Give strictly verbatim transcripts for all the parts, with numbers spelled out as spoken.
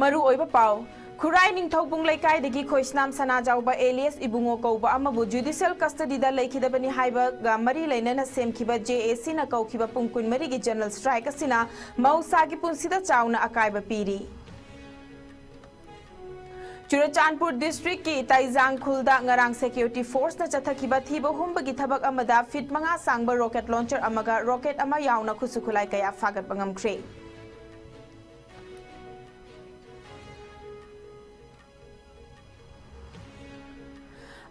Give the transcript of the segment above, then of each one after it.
ꯃꯔꯨꯑꯣꯏꯕ ꯄꯥꯎ꯫ ꯈꯨꯔꯥꯏ ꯅꯤꯡꯊꯧꯕꯨꯡ ꯂꯩꯀꯥꯏꯗꯒꯤ ꯈꯣꯏꯁꯅꯥꯝ ꯁꯅꯥꯖꯥꯎꯕ ꯑꯦꯂꯤꯌꯁ ꯏꯕꯨꯡꯉꯣ ꯀꯧꯕ ꯑꯃꯕꯨ ꯖꯨꯗꯤꯁꯤꯌꯦꯜ ꯀꯁꯇꯗꯤꯗ ꯂꯩꯈꯤꯗꯕꯅꯤ ꯍꯥꯏꯕꯒ ꯃꯔꯤ ꯂꯩꯅꯅ ꯁꯦꯝꯈꯤꯕ ꯖꯦ ꯑꯦ ꯁꯤꯅ ꯀꯧꯈꯤꯕ ꯄꯨꯡ ꯀꯨꯟꯃꯔꯤꯒꯤ ꯖꯦꯅꯔꯦꯜ ꯁ꯭ꯇ꯭ꯔꯥꯏꯛ ꯑꯁꯤꯅ ꯃꯍꯧꯁꯥꯒꯤ ꯄꯨꯟꯁꯤꯗ ꯆꯥꯎꯅ ꯑꯀꯥꯏꯕ ꯄꯤꯔꯤ꯫ ꯆꯨꯔꯆꯥꯟꯄꯨꯔ ꯗꯤꯁꯇ꯭ꯔꯤꯛꯀꯤ ꯇꯥꯏꯖꯥꯡ ꯈꯨꯜꯗ ꯉꯔꯥꯡ ꯁꯦꯀ꯭ꯌꯨꯔꯤꯇꯤ ꯐꯣꯔꯁꯅ ꯆꯠꯊꯈꯤꯕ ꯊꯤꯕ ꯍꯨꯝꯕꯒꯤ ꯊꯕꯛ ꯑꯃꯗ ꯐꯤꯠ ꯃꯉꯥ ꯁꯥꯡꯕ ꯔꯣꯀꯦꯠ ꯂꯣꯟꯆꯔ ꯑꯃꯒ ꯔꯣꯀꯦꯠ ꯑꯃ ꯌꯥꯎꯅ ꯈꯨꯠꯁꯨ ꯈꯨꯠꯂꯥꯏ ꯀꯌꯥ ꯐꯥꯒꯠꯄ ꯉꯝꯈ꯭ꯔꯦ꯫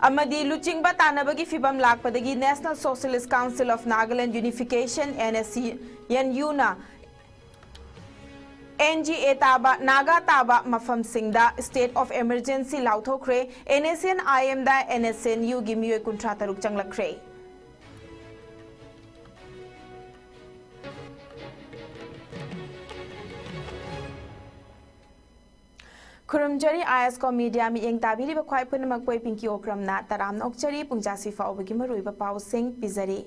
ꯑꯃꯗꯤ ꯂꯨꯆꯤꯡꯕ ꯇꯥꯟꯅꯕꯒꯤ ꯐꯤꯚꯝ ꯂꯥꯛꯄꯗꯒꯤ National Socialist Council of Nagaland Unification, N S C N U ꯅ N G A ꯇꯥꯕ, ꯅꯥꯒꯥ ꯇꯥꯕ ꯃꯐꯝꯁꯤꯡꯗ state of emergency ꯂꯥꯎꯊꯣꯛꯈ꯭ꯔꯦ꯫ N S C N I M the N S C N U ꯒꯤ ꯃꯤꯑꯣꯏ ꯀꯨꯟꯊ꯭ꯔꯥ ꯇꯔꯨꯛ ꯆꯪꯂꯛꯈ꯭ꯔꯦ꯫ ꯈꯨꯔꯨꯝꯖꯔꯤ ꯑꯥꯏ ꯑꯦꯁ ꯀꯣ ꯃꯤꯗꯤꯌꯥ ꯃꯤꯠꯌꯦꯡ ꯇꯥꯕꯤꯔꯤꯕ ꯈ꯭ꯋꯥꯏ ꯄꯨꯝꯅꯃꯛꯄꯨ ꯑꯩ ꯄꯤꯡꯀꯤ ꯑꯣꯀ꯭ꯔꯝꯅ ꯇꯔꯥꯝꯅ ꯑꯣꯛꯆꯔꯤ꯫ ꯄꯨꯡꯖꯥꯁꯤ ꯐꯥꯎꯕꯒꯤ ꯃꯔꯨꯑꯣꯏꯕ ꯄꯥꯎꯁꯤꯡ ꯄꯤꯖꯔꯤ꯫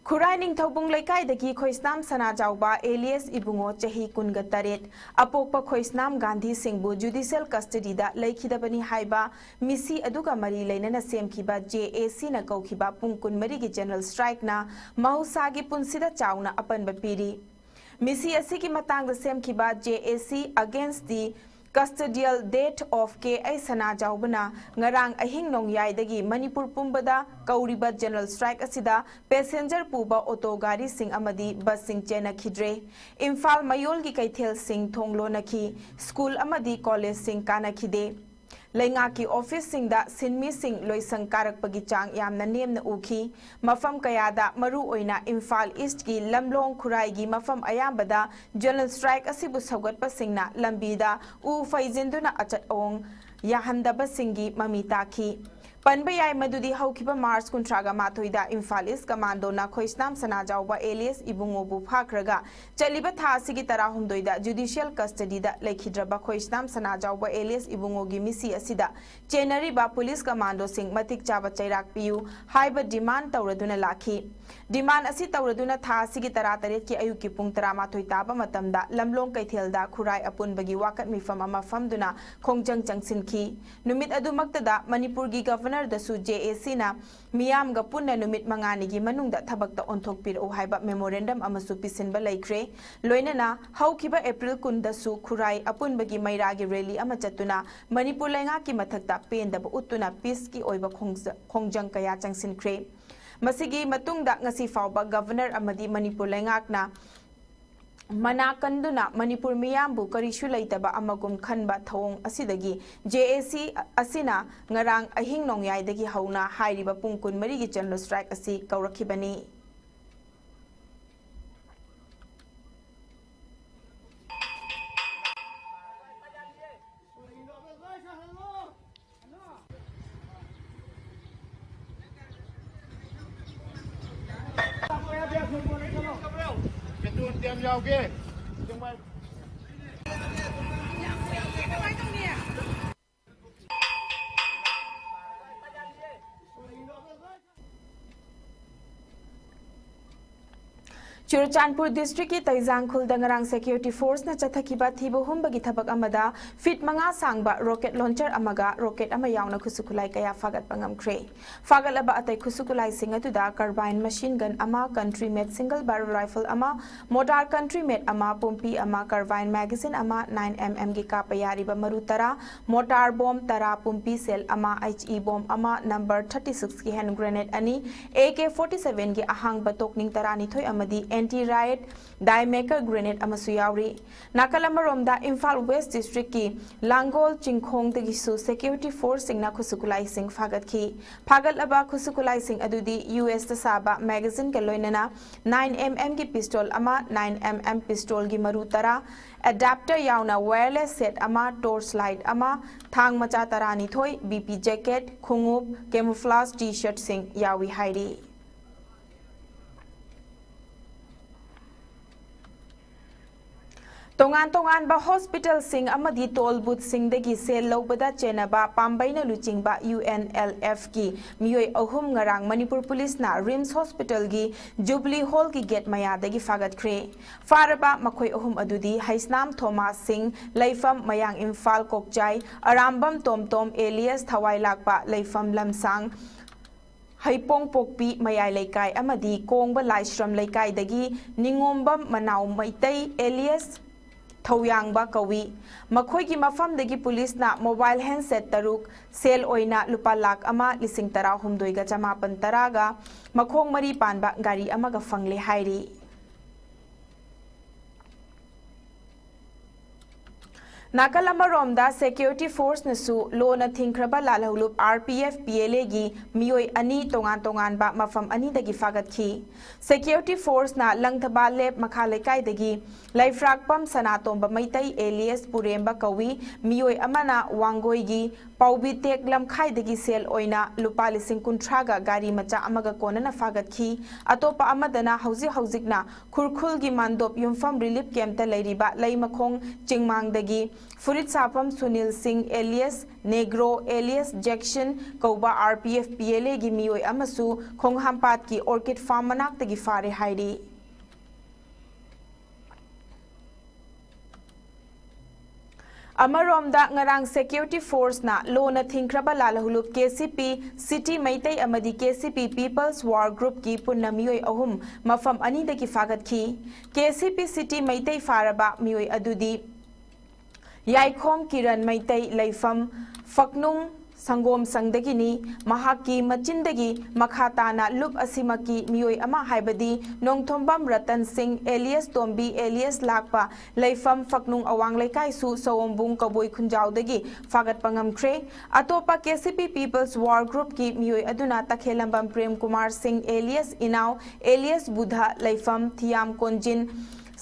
ꯈꯨꯔꯥꯏ ꯅꯤꯡꯊꯧꯕꯨꯡ ꯂꯩꯀꯥꯏꯗꯒꯤ ꯈꯣꯏꯁꯅꯥꯝ ꯁꯅꯥꯖꯥꯎꯕ ꯑꯦꯂꯤꯌꯁ ꯏꯕꯨꯡꯉꯣ ꯆꯍꯤ ꯀꯨꯟꯒ ꯇꯔꯦꯠ, ꯑꯄꯣꯛꯄ ꯈꯣꯏꯁꯅꯥꯝ ꯒꯥꯟꯙꯤ ꯁꯤꯡꯕꯨ ꯖꯨꯗꯤꯁꯤꯌꯦꯜ ꯀꯁꯇꯗꯤꯗ ꯂꯩꯈꯤꯗꯕꯅꯤ ꯍꯥꯏꯕ ꯃꯤꯁꯤ ꯑꯗꯨꯒ ꯃꯔꯤ ꯂꯩꯅꯅ ꯁꯦꯝꯈꯤꯕ ꯖꯦ ꯑꯦ ꯁꯤꯅ ꯀꯧꯈꯤꯕ ꯄꯨꯡ ꯀꯨꯟꯃꯔꯤꯒꯤ ꯖꯦꯅꯔꯦꯜ ꯁ꯭ꯇ꯭ꯔꯥꯏꯛꯅ ꯃꯍꯧꯁꯥꯒꯤ ꯄꯨꯟꯁꯤꯗ ꯆꯥꯎꯅ ꯑꯄꯟꯕ ꯄꯤꯔꯤ꯫ ꯃꯤꯁꯤ ꯑꯁꯤꯒꯤ ꯃꯇꯥꯡꯗ ꯁꯦꯝꯈꯤꯕ J A C Against the Custodial Death of K I ꯁꯅꯥꯖꯥꯎꯕꯅ ꯉꯔꯥꯡ ꯑꯍꯤꯡ ꯅꯣꯡꯌꯥꯏꯗꯒꯤ ꯃꯅꯤꯄꯨꯔ ꯄꯨꯝꯕꯗ ꯀꯧꯔꯤꯕ ꯖꯦꯅꯔꯦꯜ ꯁ꯭ꯇ꯭ꯔꯥꯏꯛ ꯑꯁꯤꯗ ꯄꯦꯁꯦꯟꯖꯔ ꯄꯨꯕ ꯑꯣꯇꯣ ꯒꯥꯔꯤꯁꯤꯡ ꯑꯃꯗꯤ ꯕꯁꯁꯤꯡ ꯆꯦꯟꯅꯈꯤꯗ꯭ꯔꯦ꯫ ꯏꯝꯐꯥꯜ ꯃꯌꯣꯜꯒꯤ ꯀꯩꯊꯦꯜꯁꯤꯡ ꯊꯣꯡ ꯂꯣꯟꯅꯈꯤ꯫ ꯁ꯭ꯀꯨꯜ ꯑꯃꯗꯤ ꯀꯣꯂꯦꯖꯁꯤꯡ ꯀꯥꯅꯈꯤꯗꯦ꯫ ꯂꯩꯉꯥꯛꯀꯤ ꯑꯣꯐꯤꯁꯁꯤꯡꯗ ꯁꯤꯟꯃꯤꯁꯤꯡ ꯂꯣꯏꯁꯪ ꯀꯥꯔꯛꯄꯒꯤ ꯆꯥꯡ ꯌꯥꯝꯅ ꯅꯦꯝꯅ ꯎꯈꯤ꯫ ꯃꯐꯝ ꯀꯌꯥꯗ, ꯃꯔꯨ ꯑꯣꯏꯅ ꯏꯝꯐꯥꯜ ꯏꯁ꯭ꯠꯀꯤ ꯂꯝꯂꯣꯡ ꯈꯨꯔꯥꯏꯒꯤ ꯃꯐꯝ ꯑꯌꯥꯝꯕꯗ ꯖꯦꯅꯔꯦꯜ ꯁ꯭ꯇ꯭ꯔꯥꯏꯛ ꯑꯁꯤꯕꯨ ꯁꯧꯒꯠꯄꯁꯤꯡꯅ ꯂꯝꯕꯤꯗ ꯎ ꯐꯩꯖꯤꯟꯗꯨꯅ ꯑꯆꯠ ꯑꯋꯣꯡ ꯌꯥꯍꯟꯗꯕꯁꯤꯡꯒꯤ ꯃꯃꯤ ꯇꯥꯈꯤ꯫ ꯄꯟꯕ ꯌꯥꯏ ꯃꯗꯨꯗꯤ ꯍꯧꯈꯤꯕ ꯃꯥꯔꯆ ꯀꯨꯟꯊ꯭ꯔꯥꯒ ꯃꯥꯊꯣꯏꯗ ꯏꯝꯐꯥꯜ ꯏꯁ ꯀꯃꯥꯟꯗꯣꯅ ꯈꯣꯏꯁꯅꯥꯝ ꯁꯅꯥꯖꯥꯎꯕ ꯑꯦꯂꯤꯌꯁ ꯏꯕꯨꯡꯉꯣꯕꯨ ꯐꯥꯈ꯭ꯔꯒ ꯆꯠꯂꯤꯕ ꯊꯥ ꯑꯁꯤꯒꯤ ꯇꯔꯥꯍꯨꯝꯗꯣꯏꯗ ꯖꯨꯗꯤꯁꯤꯌꯦꯜ ꯀꯁꯇꯗꯤꯗ ꯂꯩꯈꯤꯗ꯭ꯔꯕ ꯈꯣꯏꯁꯅꯥꯝ ꯁꯅꯥꯖꯥꯎꯕ ꯑꯦꯂꯤꯌꯁ ꯏꯕꯨꯡꯉꯣꯒꯤ ꯃꯤꯁꯤ ꯑꯁꯤꯗ ꯆꯦꯟꯅꯔꯤꯕ ꯄꯨꯂꯤꯁ ꯀꯃꯥꯟꯗꯣꯁꯤꯡ ꯃꯇꯤꯛ ꯆꯥꯕ ꯆꯩꯔꯥꯛ ꯄꯤꯌꯨ ꯍꯥꯏꯕ ꯗꯤꯃꯥꯟ ꯇꯧꯔꯗꯨꯅ ꯂꯥꯛꯈꯤ꯫ ꯗꯤꯃꯥꯟ ꯑꯁꯤ ꯇꯧꯔꯗꯨꯅ ꯊꯥ ꯑꯁꯤꯒꯤ ꯇꯔꯥꯇꯔꯦꯠꯀꯤ ꯑꯌꯨꯛꯀꯤ ꯄꯨꯡ ꯇꯔꯥꯃꯥꯊꯣꯏ ꯇꯥꯕ ꯃꯇꯝꯗ ꯂꯝꯂꯣꯡ ꯀꯩꯊꯦꯜꯗ ꯈꯨꯔꯥꯏ ꯑꯄꯨꯟꯕꯒꯤ ꯋꯥꯀꯠ ꯃꯤꯐꯝ ꯑꯃ ꯐꯝꯗꯨꯅ ꯈꯣꯡꯖꯪ ꯆꯪꯁꯤꯟꯈꯤ꯫ ꯅꯨꯃꯤꯠ ꯑꯗꯨꯃꯛꯇꯗ ꯃꯅꯤꯄꯨꯔꯒꯤ ꯒꯚꯔꯅꯔꯗꯁꯨ ꯖꯦ ꯑꯦ ꯁꯤꯅ ꯃꯤꯌꯥꯝꯒ ꯄꯨꯟꯅ ꯅꯨꯃꯤꯠ ꯃꯉꯥꯅꯤꯒꯤ ꯃꯅꯨꯡꯗ ꯊꯕꯛꯇ ꯑꯣꯟꯊꯣꯛꯄꯤꯔꯛꯎ ꯍꯥꯏꯕ ꯃꯦꯃꯣꯔꯦꯟꯗꯝ ꯑꯃꯁꯨ ꯄꯤꯁꯤꯟꯕ ꯂꯩꯈ꯭ꯔꯦ꯫ ꯂꯣꯏꯅꯅ ꯍꯧꯈꯤꯕ ꯑꯦꯄ꯭ꯔꯤꯜ ꯀꯨꯟꯗꯁꯨ ꯈꯨꯔꯥꯏ ꯑꯄꯨꯟꯕꯒꯤ ꯃꯩꯔꯥꯒꯤ ꯔꯦꯂꯤ ꯑꯃ ꯆꯠꯇꯨꯅ ꯃꯅꯤꯄꯨꯔ ꯂꯩꯉꯥꯛꯀꯤ ꯃꯊꯛꯇ ꯄꯦꯟꯗꯕ ꯎꯠꯇꯨꯅ ꯄꯤꯁꯀꯤ ꯑꯣꯏꯕ ꯈꯣꯡꯖ-, ꯈꯣꯡꯖꯪ ꯀꯌꯥ ꯆꯪꯁꯤꯟꯈ꯭ꯔꯦ꯫ ꯃꯁꯤꯒꯤ ꯃꯇꯨꯡꯗ ꯉꯁꯤ ꯐꯥꯎꯕ ꯒꯚꯔꯅꯔ ꯑꯃꯗꯤ ꯃꯅꯤꯄꯨꯔ ꯂꯩꯉꯥꯛꯅ ꯃꯅꯥ ꯀꯟꯗꯨꯅ ꯃꯅꯤꯄꯨꯔ ꯃꯤꯌꯥꯝꯕꯨ ꯀꯔꯤꯁꯨ ꯂꯩꯇꯕ ꯑꯃꯒꯨꯝ ꯈꯟꯕ ꯊꯧꯑꯣꯡ ꯑꯁꯤꯗꯒꯤ ꯖꯦ ꯑꯦ ꯁꯤ ꯑꯁꯤꯅ ꯉꯔꯥꯡ ꯑꯍꯤꯡ ꯅꯣꯡꯌꯥꯏꯗꯒꯤ ꯍꯧꯅ ꯍꯥꯏꯔꯤꯕ ꯄꯨꯡ ꯀꯨꯟꯃꯔꯤꯒꯤ ꯖꯦꯅꯔꯦꯜ ꯁ꯭ꯇ꯭ꯔꯥꯏꯛ ꯑꯁꯤ ꯀꯧꯔꯛꯈꯤꯕꯅꯤ꯫ ꯆꯨꯔꯆꯥꯟꯄꯨꯔ ꯗꯤꯁꯇ꯭ꯔꯤꯛꯀꯤ ꯇꯩꯖꯥꯡꯈꯨꯜꯗ ꯉꯔꯥꯡ ꯁꯦꯀ꯭ꯌꯨꯔꯤꯇꯤ ꯐꯣꯔꯁꯅ ꯆꯠꯊꯈꯤꯕ ꯊꯤꯕ ꯍꯨꯝꯕꯒꯤ ꯊꯕꯛ ꯑꯃꯗ ꯐꯤꯠ ꯃꯉꯥ ꯁꯥꯡꯕ ꯔꯣꯀꯦꯠ ꯂꯣꯟꯆꯔ ꯑꯃꯒ ꯔꯣꯀꯦꯠ ꯑꯃ ꯌꯥꯎꯅ ꯈꯨꯠꯁꯨ ꯈꯨꯠꯂꯥꯏ ꯀꯌꯥ ꯐꯥꯒꯠꯄ ꯉꯝꯈ꯭ꯔꯦ꯫ ꯐꯥꯒꯠꯂꯕ ꯑꯇꯩ ꯈꯨꯠꯁꯨ ꯈꯨꯠꯂꯥꯏꯁꯤꯡ ꯑꯗꯨꯗ carbine machine gun ꯑꯃ, country made single barrel rifle ꯑꯃ, mortar country made ꯑꯃ, ꯄꯨꯝꯄꯤ ꯑꯃ, carbine magazine ꯑꯃ, nine M M ꯒꯤ ꯀꯥꯞꯄ ꯌꯥꯔꯤꯕ ꯃꯔꯨ ꯇꯔꯥ, mortar bomb ꯇꯔꯥ, ꯄꯨꯝꯄꯤ shell ꯑꯃ, H E bomb ꯑꯃ, number thirty six ꯀꯤ hand grenade ꯑꯅꯤ, A K forty seven ꯒꯤ ꯑꯍꯥꯡꯕ ꯇꯣꯛꯅꯤꯡ ꯇꯔꯥꯅꯤꯊꯣꯏ ꯑꯃꯗꯤ ꯑꯦꯟꯇꯤ ꯔꯥꯏꯠ, ꯗꯥꯏ ꯃꯦꯀꯔ ꯒ꯭ꯔꯦꯅꯦꯗ ꯑꯃꯁꯨ ꯌꯥꯎꯔꯤ꯫ ꯅꯥꯀꯜ ꯑꯃꯔꯣꯝꯗ ꯏꯝꯐꯥꯜ ꯋꯦꯁ ꯗꯤꯁꯇ꯭ꯔꯤꯛꯀꯤ ꯂꯥꯡꯒꯣꯜ ꯆꯤꯡꯈꯣꯡꯗꯒꯤꯁꯨ ꯁꯦꯀ꯭ꯌꯨꯔꯤꯇꯤ ꯐꯣꯔꯁꯁꯤꯡꯅ ꯈꯨꯠꯁꯨ ꯈꯨꯠꯂꯥꯏꯁꯤꯡ ꯐꯥꯒꯠꯈꯤ꯫ ꯐꯥꯒꯠꯂꯕ ꯈꯨꯠꯁꯨ ꯈꯨꯠꯂꯥꯏꯁꯤꯡ ꯑꯗꯨꯗꯤ ꯌꯨ ꯑꯦꯁꯇ ꯁꯥꯕ ꯃꯦꯒꯥꯖꯤꯟꯒ ꯂꯣꯏꯅꯅ ꯅꯥꯏꯟ ꯑꯦꯝ ꯑꯦꯝꯒꯤ ꯄꯤꯁꯇꯣꯜ ꯑꯃ, ꯅꯥꯏꯟ ꯑꯦꯝ ꯑꯦꯝ ꯄꯤꯁꯇꯣꯜꯒꯤ ꯃꯔꯨ ꯇꯔꯥ, ꯑꯦꯗꯥꯞꯇꯔ ꯌꯥꯎꯅ ꯋꯥꯌꯔꯂꯦꯁ ꯁꯦꯠ ꯑꯃ, ꯇꯣꯔꯆ ꯂꯥꯏꯠ ꯑꯃ, ꯊꯥꯡ ꯃꯆꯥ ꯇꯔꯥꯅꯤꯊꯣꯏ, ꯕꯤ ꯄꯤ ꯖꯦꯀꯦꯠ, ꯈꯣꯡꯎꯞ, ꯀꯦꯃꯨꯐ꯭ꯂꯥꯖ ꯇꯤ ꯁꯔꯠꯁꯤꯡ ꯌꯥꯎꯏ ꯍꯥꯏꯔꯤ꯫ ꯇꯣꯉꯥꯟ ꯇꯣꯉꯥꯟꯕ ꯍꯣꯁꯄꯤꯇꯥꯜꯁꯤꯡ ꯑꯃꯗꯤ ꯇꯣꯜ ꯕꯨꯊꯁꯤꯡꯗꯒꯤ ꯁꯦꯜ ꯂꯧꯕꯗ ꯆꯦꯟꯅꯕ ꯄꯥꯝꯕꯩꯅ ꯂꯨꯆꯤꯡꯕ ꯌꯨ ꯑꯦꯟ ꯑꯦꯜ ꯑꯦꯐꯀꯤ ꯃꯤꯑꯣꯏ ꯑꯍꯨꯝ ꯉꯔꯥꯡ ꯃꯅꯤꯄꯨꯔ ꯄꯨꯂꯤꯁꯅ ꯔꯤꯝꯁ ꯍꯣꯁꯄꯤꯇꯥꯜꯒꯤ ꯖꯨꯕꯂꯤ ꯍꯣꯜꯒꯤ ꯒꯦꯠ ꯃꯌꯥꯗꯒꯤ ꯐꯥꯒꯠꯈ꯭ꯔꯦ꯫ ꯐꯥꯔꯕ ꯃꯈꯣꯏ ꯑꯍꯨꯝ ꯑꯗꯨꯗꯤ ꯍꯩꯁꯅꯥꯝ ꯊꯣꯃꯥꯁ ꯁꯤꯡ, ꯂꯩꯐꯝ ꯃꯌꯥꯡ ꯏꯝꯐꯥꯜ ꯀꯣꯛꯆꯥꯏ, ꯑꯔꯥꯝꯕꯝ ꯇꯣꯝꯇꯣꯝ ꯑꯦꯂꯤꯌꯥꯁ ꯊꯋꯥꯏ ꯂꯥꯛꯄ, ꯂꯩꯐꯝ ꯂꯝꯁꯥꯡ, ꯍꯩꯄꯣꯡꯄꯣꯛꯄꯤ ꯃꯌꯥꯏ ꯂꯩꯀꯥꯏ ꯑꯃꯗꯤ ꯀꯣꯡꯕ ꯂꯥꯏꯁ꯭ꯔꯝ ꯂꯩꯀꯥꯏꯗꯒꯤ ꯅꯤꯉꯣꯝꯕꯝ ꯃꯅꯥꯎ ꯃꯩꯇꯩ ꯑꯦꯂꯤꯌꯥꯁ ꯊꯧꯌꯥꯡꯕ ꯀꯧꯏ꯫ ꯃꯈꯣꯏꯒꯤ ꯃꯐꯝꯗꯒꯤ ꯄꯨꯂꯤꯁꯅ ꯃꯣꯕꯥꯏꯜ ꯍꯦꯟꯁꯦꯠ ꯇꯔꯨꯛ, ꯁꯦꯜ ꯑꯣꯏꯅ ꯂꯨꯄꯥ ꯂꯥꯈ ꯑꯃ ꯂꯤꯁꯤꯡ ꯇꯔꯥꯍꯨꯝꯗꯣꯏꯒ ꯆꯃꯥꯄꯟ ꯇꯔꯥꯒ ꯃꯈꯣꯡ ꯃꯔꯤ ꯄꯥꯟꯕ ꯒꯥꯔꯤ ꯑꯃꯒ ꯐꯪꯂꯦ ꯍꯥꯏꯔꯤ꯫ ꯅꯥꯀꯜ ꯑꯃꯔꯣꯝꯗ ꯁꯦꯀ꯭ꯌꯨꯔꯤꯇꯤ ꯐꯣꯔꯁꯅꯁꯨ ꯂꯣꯅ ꯊꯤꯡꯈ꯭ꯔꯕ ꯂꯥꯜꯍꯧꯂꯨꯞ R P F P L ꯑꯦꯒꯤ ꯃꯤꯑꯣꯏ ꯑꯅꯤ ꯇꯣꯉꯥꯟ ꯇꯣꯉꯥꯟꯕ ꯃꯐꯝ ꯑꯅꯤꯗꯒꯤ ꯐꯥꯒꯠꯈꯤ꯫ ꯁꯦꯀ꯭ꯌꯨꯔꯤꯇꯤ ꯐꯣꯔꯁꯅ ꯂꯪꯊꯕꯥꯜ ꯂꯦꯞ ꯃꯈꯥ ꯂꯩꯀꯥꯏꯗꯒꯤ ꯂꯩꯐ꯭ꯔꯥꯛꯄꯝ ꯁꯅꯥꯇꯣꯝꯕ ꯃꯩꯇꯩ ꯑꯦꯂꯤꯌꯥꯁ ꯄꯨꯔꯦꯝꯕ ꯀꯧꯏ, ꯃꯤꯑꯣꯏ ꯑꯃꯅ ꯋꯥꯡꯒꯣꯏꯒꯤ ꯄꯥꯎꯕꯤꯇꯦꯛ ꯂꯝꯈꯥꯏꯗꯒꯤ ꯁꯦꯜ ꯑꯣꯏꯅ ꯂꯨꯄꯥ ꯂꯤꯁꯤꯡ ꯀꯨꯟꯊ꯭ꯔꯥꯒ ꯒꯥꯔꯤ ꯃꯆꯥ ꯑꯃꯒ ꯀꯣꯟꯅꯅ ꯐꯥꯒꯠꯈꯤ꯫ ꯑꯇꯣꯞꯄ ꯑꯃꯗꯅ ꯍꯧꯖꯤꯛ ꯍꯧꯖꯤꯛꯅ ꯈꯨꯔꯈꯨꯜꯒꯤ ꯃꯥꯟꯗꯣꯞ ꯌꯨꯝꯐꯝ ꯔꯤꯂꯤꯐ ꯀꯦꯝꯞꯇ ꯂꯩꯔꯤꯕ ꯂꯩꯃꯈꯣꯡ ꯆꯤꯡꯃꯥꯡꯗꯒꯤ ꯐꯨꯔꯤꯠ ꯁꯥꯐꯝ ꯁꯨꯅꯤꯜ ꯁꯤꯡ ꯑꯦꯂꯤꯌꯥꯁ ꯅꯦꯒ꯭ꯔꯣ ꯑꯦꯂꯤꯌꯥꯁ ꯖꯦꯛꯁꯟ ꯀꯧꯕ R P F P L ꯑꯦꯒꯤ ꯃꯤꯑꯣꯏ ꯑꯃꯁꯨ ꯈꯣꯡꯍꯥꯝꯄꯥꯠꯀꯤ ꯑꯣꯔꯀꯤꯗ ꯐꯥꯔꯝ ꯃꯅꯥꯛꯇꯒꯤ ꯐꯥꯔꯦ ꯍꯥꯏꯔꯤ꯫ ꯑꯃꯔꯣꯝꯗ ꯉꯔꯥꯡ ꯁꯦꯀ꯭ꯌꯨꯔꯤꯇꯤ ꯐꯣꯔꯁꯅ ꯂꯣꯅ ꯊꯤꯡꯈ꯭ꯔꯕ ꯂꯥꯜꯍꯧꯂꯨꯞ ꯀꯦ ꯁꯤ ꯄꯤ ꯁꯤꯇꯤ ꯃꯩꯇꯩ ꯑꯃꯗꯤ ꯀꯦ ꯁꯤ ꯄꯤ ꯄꯤꯄꯜꯁ ꯋꯥꯔ ꯒ꯭ꯔꯨꯞꯀꯤ ꯄꯨꯟꯅ ꯃꯤꯑꯣꯏ ꯑꯍꯨꯝ ꯃꯐꯝ ꯑꯅꯤꯗꯒꯤ ꯐꯥꯒꯠꯈꯤ꯫ ꯀꯦ ꯁꯤ ꯄꯤ ꯁꯤꯇꯤ ꯃꯩꯇꯩ ꯐꯥꯔꯕ ꯃꯤꯑꯣꯏ ꯑꯗꯨꯗꯤ ꯌꯥꯏꯈꯣꯝ ꯀꯤꯔꯟ ꯃꯩꯇꯩ, ꯂꯩꯐꯝ ꯐꯛꯅꯨꯡ ꯁꯪꯒꯣꯝ ꯁꯪꯗꯒꯤꯅꯤ꯫ ꯃꯍꯥꯛꯀꯤ ꯃꯆꯤꯟꯗꯒꯤ ꯃꯈꯥ ꯇꯥꯅ ꯂꯨꯞ ꯑꯁꯤꯃꯛꯀꯤ ꯃꯤꯑꯣꯏ ꯑꯃ, ꯍꯥꯏꯕꯗꯤ ꯅꯣꯡꯊꯣꯝꯕꯝ ꯔꯇꯟ ꯁꯤꯡ alias ꯇꯣꯝꯕꯤ alias ꯂꯥꯛꯄ, ꯂꯩꯐꯝ ꯐꯛꯅꯨꯡ ꯑꯋꯥꯡ ꯂꯩꯀꯥꯏꯁꯨ ꯁꯑꯣꯝꯕꯨꯡ ꯀꯕꯣꯏ ꯈꯨꯟꯖꯥꯎꯗꯒꯤ ꯐꯥꯒꯠꯄ ꯉꯝꯈ꯭ꯔꯦ꯫ ꯑꯇꯣꯞꯄ KCP People's War Groupꯀꯤ ꯃꯤꯑꯣꯏ ꯑꯗꯨꯅ ꯇꯈꯦꯜꯂꯝꯕꯝ ꯄ꯭ꯔꯦꯝ ꯀꯨꯃꯥꯔ ꯁꯤꯡ alias ꯏꯅꯥꯎ alias ꯕꯨꯙ, ꯂꯩꯐꯝ ꯊꯤꯌꯥꯝ ꯀꯣꯟꯖꯤꯟ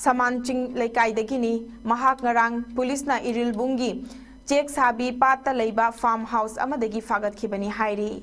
ꯁꯃꯥꯟ ꯆꯤꯡ ꯂꯩꯀꯥꯏꯗꯒꯤꯅꯤ꯫ ꯃꯍꯥꯛ ꯉꯔꯥꯡ ꯄꯨꯂꯤꯁꯅ ꯏꯔꯤꯜꯕꯨꯡꯒꯤ ꯆꯦꯛ ꯁꯥꯕꯤ ꯄꯥꯠꯇ ꯂꯩꯕ farm house ꯑꯃꯗꯒꯤ ꯐꯥꯒꯠꯈꯤꯕꯅꯤ ꯍꯥꯏꯔꯤ꯫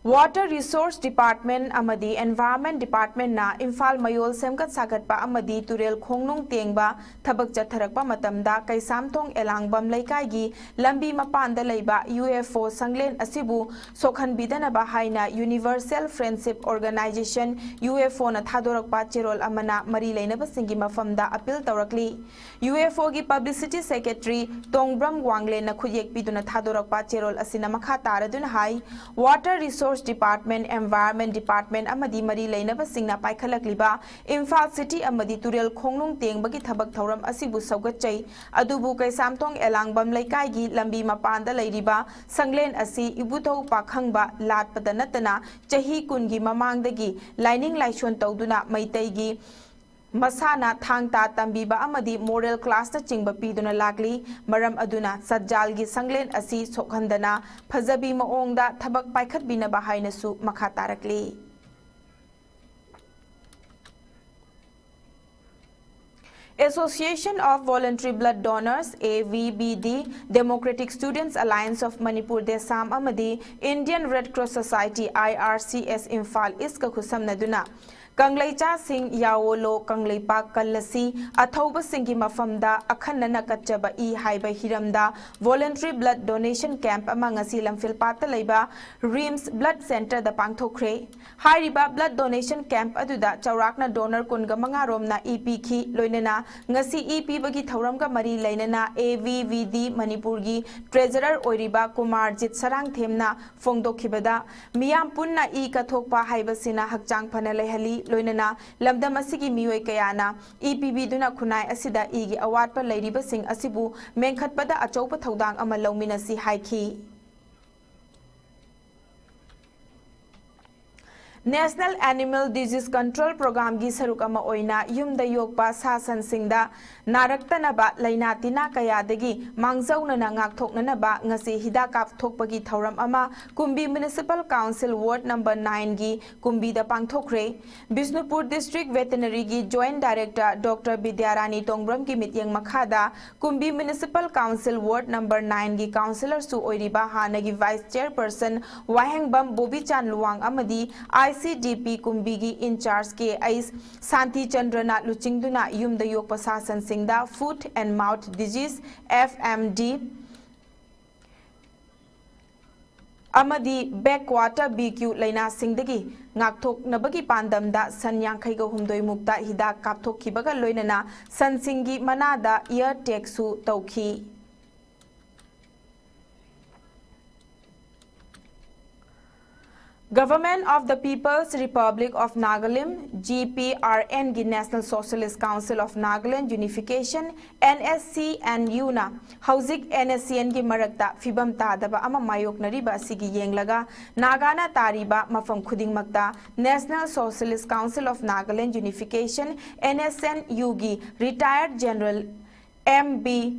Water Resource Department ꯑꯃꯗꯤ Environment Departmentꯅ ꯏꯝꯐꯥꯜ ꯃꯌꯣꯜ ꯁꯦꯝꯒꯠ ꯁꯥꯒꯠꯄ ꯑꯃꯗꯤ ꯇꯨꯔꯦꯜ ꯈꯣꯡꯅꯨꯡ ꯇꯦꯡꯕ ꯊꯕꯛ ꯆꯠꯊꯔꯛꯄ ꯃꯇꯝꯗ ꯀꯩꯁꯥꯝꯊꯣꯡ ꯑꯦꯂꯥꯡꯕꯝ ꯂꯩꯀꯥꯏꯒꯤ ꯂꯝꯕꯤ ꯃꯄꯥꯟꯗ ꯂꯩꯕ UFO ꯁꯪꯂꯦꯟ ꯑꯁꯤꯕꯨ ꯁꯣꯛꯍꯟꯕꯤꯗꯅꯕ ꯍꯥꯏꯅ Universal Friendship Organization, UFOꯅ ꯊꯥꯗꯣꯔꯛꯄ ꯆꯦꯔꯣꯜ ꯑꯃꯅ ꯃꯔꯤ ꯂꯩꯅꯕꯁꯤꯡꯒꯤ ꯃꯐꯝꯗ appeal ꯇꯧꯔꯛꯂꯤ꯫ UFOꯒꯤ publicity secretary ꯇꯣꯡꯕ꯭ꯔꯝ ꯋꯥꯡꯂꯦꯟꯅ ꯈꯨꯠꯌꯦꯛ ꯄꯤꯗꯨꯅ ꯊꯥꯗꯣꯔꯛꯄ ꯆꯦꯔꯣꯜ ꯑꯁꯤꯅ ꯃꯈꯥ ꯇꯥꯔꯗꯨꯅ ꯍꯥꯏ, Water Resource Department, Environment Department ꯑꯃꯗꯤ ꯃꯔꯤ ꯂꯩꯅꯕꯁꯤꯡꯅ ꯄꯥꯏꯈꯠꯂꯛꯂꯤꯕ ꯏꯝꯐꯥꯜ city ꯑꯃꯗꯤ ꯇꯨꯔꯦꯜ ꯈꯣꯡꯅꯨꯡ ꯇꯦꯡꯕꯒꯤ ꯊꯕꯛ ꯊꯧꯔꯝ ꯑꯁꯤꯕꯨ ꯁꯧꯒꯠꯆꯩ꯫ ꯑꯗꯨꯕꯨ ꯀꯩꯁꯥꯝꯊꯣꯡ ꯑꯦꯂꯥꯡꯕꯝ ꯂꯩꯀꯥꯏꯒꯤ ꯂꯝꯕꯤ ꯃꯄꯥꯟꯗ ꯂꯩꯔꯤꯕ ꯁꯪꯂꯦꯟ ꯑꯁꯤ ꯏꯕꯨꯙꯧ ꯄꯥꯈꯪꯕ ꯂꯥꯠꯄꯗ ꯅꯠꯇꯅ ꯆꯍꯤ ꯀꯨꯟꯒꯤ ꯃꯃꯥꯡꯗꯒꯤ ꯂꯥꯏꯅꯤꯡ ꯂꯥꯏꯁꯣꯟ ꯇꯧꯗꯨꯅ ꯃꯩꯇꯩꯒꯤ ꯃꯁꯥꯟꯅ, ꯊꯥꯡ ꯇꯥ ꯇꯝꯕꯤꯕ ꯑꯃꯗꯤ moral classꯅꯆꯤꯡꯕ ꯄꯤꯗꯨꯅ ꯂꯥꯛꯂꯤ꯫ ꯃꯔꯝ ꯑꯗꯨꯅ ꯁꯠꯖꯥꯜꯒꯤ ꯁꯪꯂꯦꯟ ꯑꯁꯤ ꯁꯣꯛꯍꯟꯗꯅ ꯐꯖꯕꯤ ꯃꯑꯣꯡꯗ ꯊꯕꯛ ꯄꯥꯏꯈꯠꯄꯤꯅꯕ ꯍꯥꯏꯅꯁꯨ ꯃꯈꯥ ꯇꯥꯔꯛꯂꯤ꯫ Association of Voluntary Blood Donors, AVBD, Democratic Students Alliance of Manipur, DESAM, ꯑꯃꯗꯤ Indian Red Cross Society, IRCS, Imphal ꯏꯁꯀ ꯈꯨꯠꯁꯝꯅꯗꯨꯅ ꯀꯪꯂꯩꯆꯥꯁꯤꯡ ꯌꯥꯋꯣꯂꯣ, Kangleipak ꯀꯜꯂꯁꯤ, ꯑꯊꯧꯕꯁꯤꯡꯒꯤ ꯃꯐꯝꯗ ꯑꯈꯟꯅꯅ ꯀꯠꯆꯕ ꯏ ꯍꯥꯏꯕ ꯍꯤꯔꯝꯗ voluntary blood donation camp ꯑꯃ ꯉꯁꯤ ꯂꯝꯐꯦꯜꯄꯥꯠꯇ ꯂꯩꯕ RIMS Blood Centreꯗ ꯄꯥꯡꯊꯣꯛꯈ꯭ꯔꯦ꯫ ꯍꯥꯏꯔꯤꯕ blood donation camp ꯑꯗꯨꯗ ꯆꯥꯎꯔꯥꯛꯅ donor ꯀꯨꯟꯒ ꯃꯉꯥ ꯔꯣꯝꯅ ꯏ ꯄꯤꯈꯤ꯫ ꯂꯣꯏꯅꯅ ꯉꯁꯤ ꯏ ꯄꯤꯕꯒꯤ ꯊꯧꯔꯝꯒ ꯃꯔꯤ ꯂꯩꯅꯅ AVVD ꯃꯅꯤꯄꯨꯔꯒꯤ treasurer ꯑꯣꯏꯔꯤꯕ ꯀꯨꯃꯥꯔꯖꯤꯠ ꯁꯔꯥꯡꯊꯦꯝꯅ ꯐꯣꯡꯗꯣꯛꯈꯤꯕꯗ, ꯃꯤꯌꯥꯝ ꯄꯨꯟꯅ ꯏ ꯀꯠꯊꯣꯛꯄ ꯍꯥꯏꯕꯁꯤꯅ ꯍꯛꯆꯥꯡ ꯐꯅ ꯂꯩꯍꯜꯂꯤ, ꯂꯣꯏꯅꯅ ꯂꯝꯗꯝ ꯑꯁꯤꯒꯤ ꯃꯤꯑꯣꯏ ꯀꯌꯥꯅ ꯏ ꯄꯤꯕꯤꯗꯨꯅ ꯈꯨꯟꯅꯥꯏ ꯑꯁꯤꯗ ꯏꯒꯤ ꯑꯋꯥꯠꯄ ꯂꯩꯔꯤꯕꯁꯤꯡ ꯑꯁꯤꯕꯨ ꯃꯦꯟꯈꯠꯄꯗ ꯑꯆꯧꯕ ꯊꯧꯗꯥꯡ ꯑꯃ ꯂꯧꯃꯤꯟꯅꯁꯤ ꯍꯥꯏꯈꯤ꯫ National Animal Disease Control Programꯒꯤ ꯁꯔꯨꯛ ꯑꯃ ꯑꯣꯏꯅ ꯌꯨꯝꯗ ꯌꯣꯛꯄ ꯁꯥ ꯁꯟꯁꯤꯡꯗ ꯅꯥꯔꯛꯇꯅꯕ ꯂꯥꯏꯅꯥ ꯇꯤꯟꯅꯥ ꯀꯌꯥꯗꯒꯤ ꯃꯥꯡꯖꯧꯅꯅ ꯉꯥꯛꯊꯣꯛꯅꯅꯕ ꯉꯁꯤ ꯍꯤꯗꯥꯛ ꯀꯥꯞꯊꯣꯛꯄꯒꯤ ꯊꯧꯔꯝ ꯑꯃ ꯀꯨꯝꯕꯤ Municipal Council Ward number nineꯒꯤ ꯀꯨꯝꯕꯤꯗ ꯄꯥꯡꯊꯣꯛꯈ꯭ꯔꯦ꯫ Bishnupur District Veterinaryꯒꯤ Joint Director Doctor ꯕꯤꯗ꯭ꯌꯥꯔꯥꯅꯤ ꯇꯣꯡꯕ꯭ꯔꯝꯒꯤ ꯃꯤꯠꯌꯦꯡ ꯃꯈꯥꯗ ꯀꯨꯝꯕꯤ Municipal Council Ward number nineꯒꯤ councillorꯁꯨ ꯑꯣꯏꯔꯤꯕ ꯍꯥꯟꯅꯒꯤ Vice Chairperson ꯋꯥꯍꯦꯡꯕꯝ ꯕꯣꯕꯤꯆꯥꯟ ꯂꯨꯋꯥꯡ ꯑꯃꯗꯤ I C D P ꯀꯨꯝꯕꯤꯒꯤ in charge K H Shanti ꯆꯟꯗ꯭ꯔꯅ ꯂꯨꯆꯤꯡꯗꯨꯅ ꯌꯨꯝꯗ ꯌꯣꯛꯄ ꯁꯥ ꯁꯟꯁꯤꯡꯗ Foot and Mouth Disease, F M D, ꯑꯃꯗꯤ Backwater B Q ꯂꯥꯏꯅꯥꯁꯤꯡꯗꯒꯤ ꯉꯥꯛꯊꯣꯛꯅꯕꯒꯤ ꯄꯥꯟꯗꯝꯗ ꯁꯟ ꯌꯥꯡꯈꯩꯒ ꯍꯨꯝꯗꯣꯏ ꯃꯨꯛꯇ ꯍꯤꯗꯥꯛ ꯀꯥꯞꯊꯣꯛꯈꯤꯕꯒ ꯂꯣꯏꯅꯅ ꯁꯟꯁꯤꯡꯒꯤ ꯃꯅꯥꯗ ear tagꯁꯨ ꯇꯧꯈꯤ꯫ Government of the People's Republic of Nagalim, G P R N ꯒꯤ National Socialist Council of Nagaland Unification, N S C N Uꯅ ꯍꯧꯖꯤꯛ N S C Nꯒꯤ ꯃꯔꯛꯇ ꯐꯤꯕꯝ ꯇꯥꯗꯕ ꯑꯃ ꯃꯥꯌꯣꯛꯅꯔꯤꯕ ꯑꯁꯤꯒꯤ ꯌꯦꯡꯂꯒ ꯅꯥꯒꯥꯅ ꯇꯥꯔꯤꯕ ꯃꯐꯝ ꯈꯨꯗꯤꯡꯃꯛꯇ National Socialist Council of Nagaland Unification, N S N Uꯒꯤ Retired General M B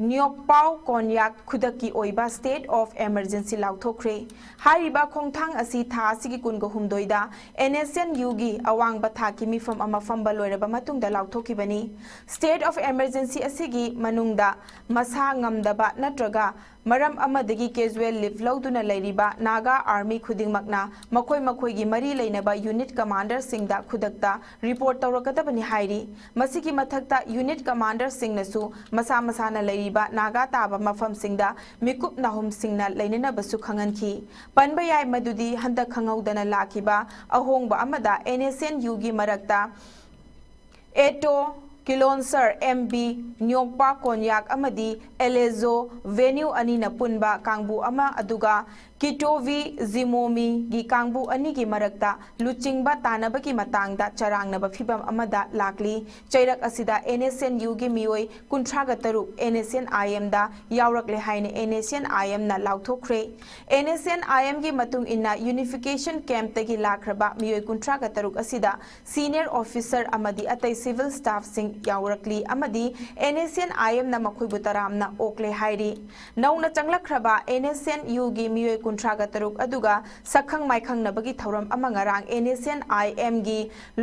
ꯅ꯭ꯌꯣꯛꯄꯥꯎ Konyak ꯈꯨꯗꯛꯀꯤ ꯑꯣꯏꯕ State of Emergency ꯂꯥꯎꯊꯣꯛꯈ꯭ꯔꯦ꯫ ꯍꯥꯏꯔꯤꯕ ꯈꯣꯡꯊꯥꯡ ꯑꯁꯤ ꯊꯥ ꯑꯁꯤꯒꯤ ꯀꯨꯟꯒ ꯍꯨꯝꯗꯣꯏꯗ N S N Uꯒꯤ ꯑꯋꯥꯡꯕ ꯊꯥꯛꯀꯤ ꯃꯤꯐꯝ ꯑꯃ ꯐꯝꯕ ꯂꯣꯏꯔꯕ ꯃꯇꯨꯡꯗ ꯂꯥꯎꯊꯣꯛꯈꯤꯕꯅꯤ꯫ State of Emergency ꯑꯁꯤꯒꯤ ꯃꯅꯨꯡꯗ ꯃꯁꯥ ꯉꯝꯗꯕ ꯅꯠꯇ꯭ꯔꯒ ꯃꯔꯝ ꯑꯃꯗꯒꯤ casual leave ꯂꯧꯗꯨꯅ ꯂꯩꯔꯤꯕ Naga Army ꯈꯨꯗꯤꯡꯃꯛꯅ ꯃꯈꯣꯏ ꯃꯈꯣꯏꯒꯤ ꯃꯔꯤ ꯂꯩꯅꯕ unit commanderꯁꯤꯡꯗ ꯈꯨꯗꯛꯇ report ꯇꯧꯔꯛꯀꯗꯕꯅꯤ ꯍꯥꯏꯔꯤ꯫ ꯃꯁꯤꯒꯤ ꯃꯊꯛꯇ unit commanderꯁꯤꯡꯅꯁꯨ ꯃꯁꯥ ꯃꯁꯥꯅ ꯂꯩꯔꯤꯕ ꯅꯥꯒꯥ ꯇꯥꯕ ꯃꯐꯝꯁꯤꯡꯗ ꯃꯤꯀꯨꯞ ꯅꯥꯍꯨꯝꯁꯤꯡꯅ ꯂꯩꯅꯅꯕꯁꯨ ꯈꯪꯍꯟꯈꯤ꯫ ꯄꯟꯕ ꯌꯥꯏ ꯃꯗꯨꯗꯤ ꯍꯟꯗꯛ ꯈꯪꯍꯧꯗꯅ ꯂꯥꯛꯈꯤꯕ ꯑꯍꯣꯡꯕ ꯑꯃꯗ N S N Uꯒꯤ ꯃꯔꯛꯇ ꯑꯦꯇꯣ ꯀꯤꯂꯣꯟꯁꯔ M B ꯅ꯭ꯌꯣꯛꯄꯥ ꯀꯣꯟꯌꯥꯛ ꯑꯃꯗꯤ ꯑꯦꯂꯦꯖꯣ ꯚꯦꯅ꯭ꯌꯨ ꯑꯅꯤꯅ ꯄꯨꯟꯕ ꯀꯥꯡꯕꯨ ꯑꯃ, ꯑꯗꯨꯒ ꯀꯤꯇꯣꯚꯤ ꯖꯤꯃꯣꯃꯤꯒꯤ ꯀꯥꯡꯕꯨ ꯑꯅꯤꯒꯤ ꯃꯔꯛꯇ ꯂꯨꯆꯤꯡꯕ ꯇꯥꯟꯅꯕꯒꯤ ꯃꯇꯥꯡꯗ ꯆꯔꯥꯡꯅꯕ ꯐꯤꯚꯝ ꯑꯃꯗ ꯂꯥꯛꯂꯤ꯫ ꯆꯩꯔꯛ ꯑꯁꯤꯗ ꯑꯦꯟ ꯑꯦꯁ ꯑꯦꯟ ꯌꯨꯒꯤ ꯃꯤꯑꯣꯏ ꯀꯨꯟꯊ꯭ꯔꯥꯒ ꯇꯔꯨꯛ ꯑꯦꯟ ꯑꯦꯁ ꯑꯦꯟ ꯑꯥꯏ ꯑꯦꯝꯗ ꯌꯥꯎꯔꯛꯂꯦ ꯍꯥꯏꯅ ꯑꯦꯟ ꯑꯦꯁ ꯑꯦꯟ ꯑꯥꯏ ꯑꯦꯝꯅ ꯂꯥꯎꯊꯣꯛꯈ꯭ꯔꯦ꯫ ꯑꯦꯟ ꯑꯦꯁ ꯑꯦꯟ ꯑꯥꯏ ꯑꯦꯝꯒꯤ ꯃꯇꯨꯡ ꯏꯟꯅ, ꯌꯨꯅꯤꯐꯤꯀꯦꯁꯟ ꯀꯦꯝꯞꯇꯒꯤ ꯂꯥꯛꯈ꯭ꯔꯕ ꯃꯤꯑꯣꯏ ꯀꯨꯟꯊ꯭ꯔꯥꯒ ꯇꯔꯨꯛ ꯑꯁꯤꯗ ꯁꯤꯅꯤꯌꯔ ꯑꯣꯐꯤꯁꯔ ꯑꯃꯗꯤ ꯑꯇꯩ ꯁꯤꯚꯤꯜ ꯁ꯭ꯇꯥꯐꯁꯤꯡ ꯌꯥꯎꯔꯛꯂꯤ ꯑꯃꯗꯤ ꯑꯦꯟ ꯑꯦꯁ ꯑꯦꯟ ꯑꯥꯏ ꯑꯦꯝꯅ ꯃꯈꯣꯏꯕꯨ ꯇꯔꯥꯝꯅ ꯑꯣꯛꯂꯦ ꯍꯥꯏꯔꯤ꯫ ꯅꯧꯅ ꯆꯪꯂꯛꯈ꯭ꯔꯕ ꯑꯦꯟ ꯑꯦꯁ ꯑꯦꯟ ꯌꯨꯒꯤ ꯃꯤꯑꯣꯏ ꯀꯨꯟꯊ꯭ꯔꯥꯒ ꯇꯔꯨꯛ ꯑꯗꯨꯒ ꯁꯛꯈꯪ ꯃꯥꯏꯈꯪꯅꯕꯒꯤ ꯊꯧꯔꯝ ꯑꯃ ꯉꯔꯥꯡ ꯑꯦꯟ ꯑꯦꯁ ꯑꯦꯟ ꯑꯥꯏ ꯑꯦꯝꯒꯤ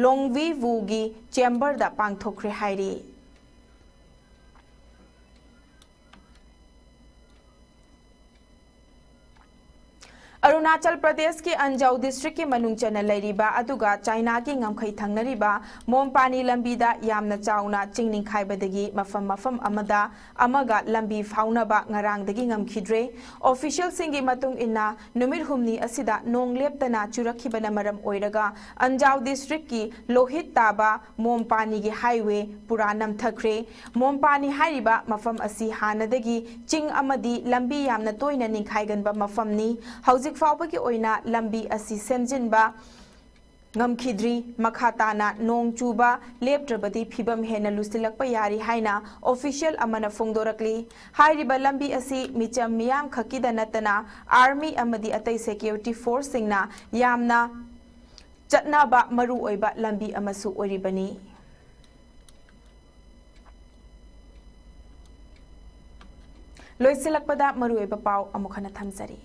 ꯂꯣꯡꯚꯤ ꯋꯨꯒꯤ ꯆꯦꯝꯕꯔꯗ ꯄꯥꯡꯊꯣꯛꯈ꯭ꯔꯦ ꯍꯥꯏꯔꯤ꯫ ꯑꯔꯨꯅꯥꯆꯜ ꯄ꯭ꯔꯗꯦꯁꯀꯤ ꯑꯟꯖꯥꯎ ꯗꯤꯁꯇ꯭ꯔꯤꯛꯀꯤ ꯃꯅꯨꯡ ꯆꯟꯅ ꯂꯩꯔꯤꯕ ꯑꯗꯨꯒ ꯆꯥꯏꯅꯥꯒꯤ ꯉꯝꯈꯩ ꯊꯪꯅꯔꯤꯕ ꯃꯣꯝꯄꯥꯅꯤ ꯂꯝꯕꯤꯗ ꯌꯥꯝꯅ ꯆꯥꯎꯅ ꯆꯤꯡ ꯅꯤꯡꯈꯥꯏꯕꯗꯒꯤ ꯃꯐꯝ ꯃꯐꯝ ꯑꯃꯗ ꯑꯃꯒ ꯂꯝꯕꯤ ꯐꯥꯎꯅꯕ ꯉꯔꯥꯡꯗꯒꯤ ꯉꯝꯈꯤꯗ꯭ꯔꯦ꯫ ꯑꯣꯐꯤꯁꯤꯌꯦꯜꯁꯤꯡꯒꯤ ꯃꯇꯨꯡ ꯏꯟꯅ, ꯅꯨꯃꯤꯠ ꯍꯨꯝꯅꯤ ꯑꯁꯤꯗ ꯅꯣꯡ ꯂꯦꯞꯇꯅ ꯆꯨꯔꯛꯈꯤꯕꯅ ꯃꯔꯝ ꯑꯣꯏꯔꯒ ꯑꯟꯖꯥꯎ ꯗꯤꯁꯇ꯭ꯔꯤꯛꯀꯤ ꯂꯣꯍꯤꯠ ꯇꯥꯕ ꯃꯣꯝꯄꯥꯅꯤꯒꯤ ꯍꯥꯏꯋꯦ ꯄꯨꯔꯥ ꯅꯝꯊꯈ꯭ꯔꯦ꯫ ꯃꯣꯝꯄꯥꯅꯤ ꯍꯥꯏꯔꯤꯕ ꯃꯐꯝ ꯑꯁꯤ ꯍꯥꯟꯅꯗꯒꯤ ꯆꯤꯡ ꯑꯃꯗꯤ ꯂꯝꯕꯤ ꯌꯥꯝꯅ ꯇꯣꯏꯅ ꯅꯤꯡꯈꯥꯏꯒꯟꯕ ꯃꯐꯝꯅꯤ꯫ ꯍꯧꯖꯤꯛ ꯐꯥꯎꯕꯒꯤ ꯑꯣꯏꯅ ꯂꯝꯕꯤ ꯑꯁꯤ ꯁꯦꯝꯖꯤꯟꯕ ꯉꯝꯈꯤꯗ꯭ꯔꯤ꯫ ꯃꯈꯥ ꯇꯥꯅ ꯅꯣꯡ ꯆꯨꯕ ꯂꯦꯞꯇ꯭ꯔꯕꯗꯤ ꯐꯤꯕꯝ ꯍꯦꯟꯅ ꯂꯨꯁꯤꯜꯂꯛꯄ ꯌꯥꯔꯤ ꯍꯥꯏꯅ ꯑꯣꯐꯤꯁꯤꯌꯦꯜ ꯑꯃꯅ ꯐꯣꯡꯗꯣꯔꯛꯂꯤ꯫ ꯍꯥꯏꯔꯤꯕ ꯂꯝꯕꯤ ꯑꯁꯤ ꯃꯤꯆꯝ ꯃꯤꯌꯥꯝ ꯈꯛꯀꯤꯗ ꯅꯠꯇꯅ ꯑꯥꯔꯃꯤ ꯑꯃꯗꯤ ꯑꯇꯩ ꯁꯦꯀ꯭ꯌꯨꯔꯤꯇꯤ ꯐꯣꯔꯁꯁꯤꯡꯅ ꯌꯥꯝꯅ ꯆꯠꯅꯕ ꯃꯔꯨꯑꯣꯏꯕ ꯂꯝꯕꯤ ꯑꯃꯁꯨ ꯑꯣꯏꯔꯤꯕꯅꯤ꯫ ꯂꯣꯏꯁꯤꯜꯂꯛꯄꯗ ꯃꯔꯨꯑꯣꯏꯕ ꯄꯥꯎ ꯑꯃꯨꯛ ꯍꯟꯅ ꯊꯝꯖꯔꯤ꯫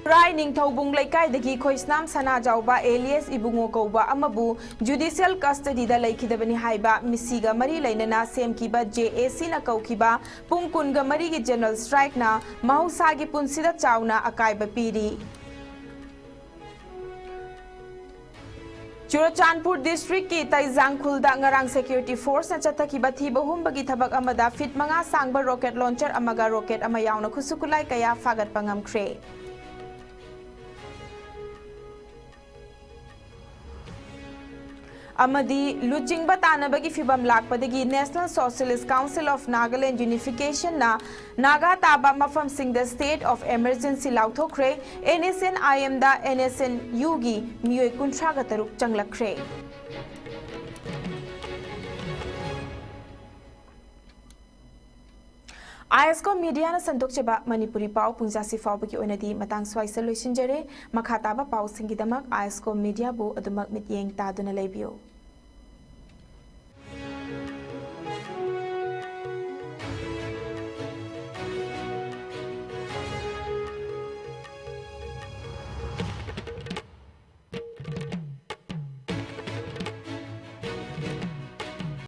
ꯈꯨꯔꯥꯏ ꯅꯤꯡꯊꯧꯕꯨꯡ ꯂꯩꯀꯥꯏꯗꯒꯤ ꯈꯣꯏꯁꯅꯥꯝ ꯁꯅꯥꯖꯥꯎꯕ ꯑꯦꯂꯤꯌꯁ ꯏꯕꯨꯡꯉꯣ ꯀꯧꯕ ꯑꯃꯕꯨ ꯖꯨꯗꯤꯁꯤꯌꯦꯜ ꯀꯁꯇꯗꯤꯗ ꯂꯩꯈꯤꯗꯕꯅꯤ ꯍꯥꯏꯕ ꯃꯤꯁꯤꯒ ꯃꯔꯤ ꯂꯩꯅꯅ ꯁꯦꯝꯈꯤꯕ ꯖꯦ ꯑꯦ ꯁꯤꯅ ꯀꯧꯈꯤꯕ ꯄꯨꯡ ꯀꯨꯟꯒ ꯃꯔꯤꯒꯤ ꯖꯦꯅꯔꯦꯜ ꯁ꯭ꯇ꯭ꯔꯥꯏꯛꯅ ꯃꯍꯧꯁꯥꯒꯤ ꯄꯨꯟꯁꯤꯗ ꯆꯥꯎꯅ ꯑꯀꯥꯏꯕ ꯄꯤꯔꯤ꯫ ꯆꯨꯔꯆꯥꯟꯄꯨꯔ ꯗꯤꯁꯇ꯭ꯔꯤꯛꯀꯤ ꯇꯩꯖꯥꯡꯈꯨꯜꯗ ꯉꯔꯥꯡ ꯁꯦꯀ꯭ꯌꯨꯔꯤꯇꯤ ꯐꯣꯔꯁꯅ ꯆꯠꯊꯈꯤꯕ ꯊꯤꯕ ꯍꯨꯝꯕꯒꯤ ꯊꯕꯛ ꯑꯃꯗ ꯐꯤꯠ ꯃꯉꯥ ꯁꯥꯡꯕ ꯔꯣꯀꯦꯠ ꯂꯣꯟꯆꯔ ꯑꯃꯒ ꯔꯣꯀꯦꯠ ꯑꯃ ꯌꯥꯎꯅ ꯈꯨꯠꯁꯨ ꯈꯨꯠꯂꯥꯏ ꯀꯌꯥ ꯐꯥꯒꯠꯄ ꯉꯝꯈ꯭ꯔꯦ꯫ ꯑꯃꯗꯤ ꯂꯨꯆꯤꯡꯕ ꯇꯥꯟꯅꯕꯒꯤ ꯐꯤꯚꯝ ꯂꯥꯛꯄꯗꯒꯤ National Socialist Council of Nagaland Unification ꯅ ꯅꯥꯒꯥ ꯇꯥꯕ ꯃꯐꯝꯁꯤꯡꯗ State of Emergency ꯂꯥꯎꯊꯣꯛꯈ꯭ꯔꯦ꯫ NSCN-IM the NSCN-U ꯒꯤ ꯃꯤꯑꯣꯏ ꯀꯨꯟꯊ꯭ꯔꯥꯒ ꯇꯔꯨꯛ ꯆꯪꯂꯛꯈ꯭ꯔꯦ꯫ ISCO Media ꯅ ꯁꯟꯗꯣꯛꯆꯕ ꯃꯅꯤꯄꯨꯔꯤ ꯄꯥꯎ ꯄꯨꯡꯖꯥꯁꯤ ꯐꯥꯎꯕꯒꯤ ꯑꯣꯏꯅꯗꯤ ꯃꯇꯥꯡ ꯁ꯭ꯋꯥꯏꯁꯤꯗ ꯂꯣꯏꯁꯤꯟꯖꯔꯦ꯫ ꯃꯈꯥ ꯇꯥꯕ ꯄꯥꯎꯁꯤꯡꯒꯤꯗꯃꯛ ISCO Media ꯕꯨ ꯑꯗꯨꯃꯛ ꯃꯤꯠꯌꯦꯡ ꯇꯥꯗꯨꯅ ꯂꯩꯕꯤꯌꯨ꯫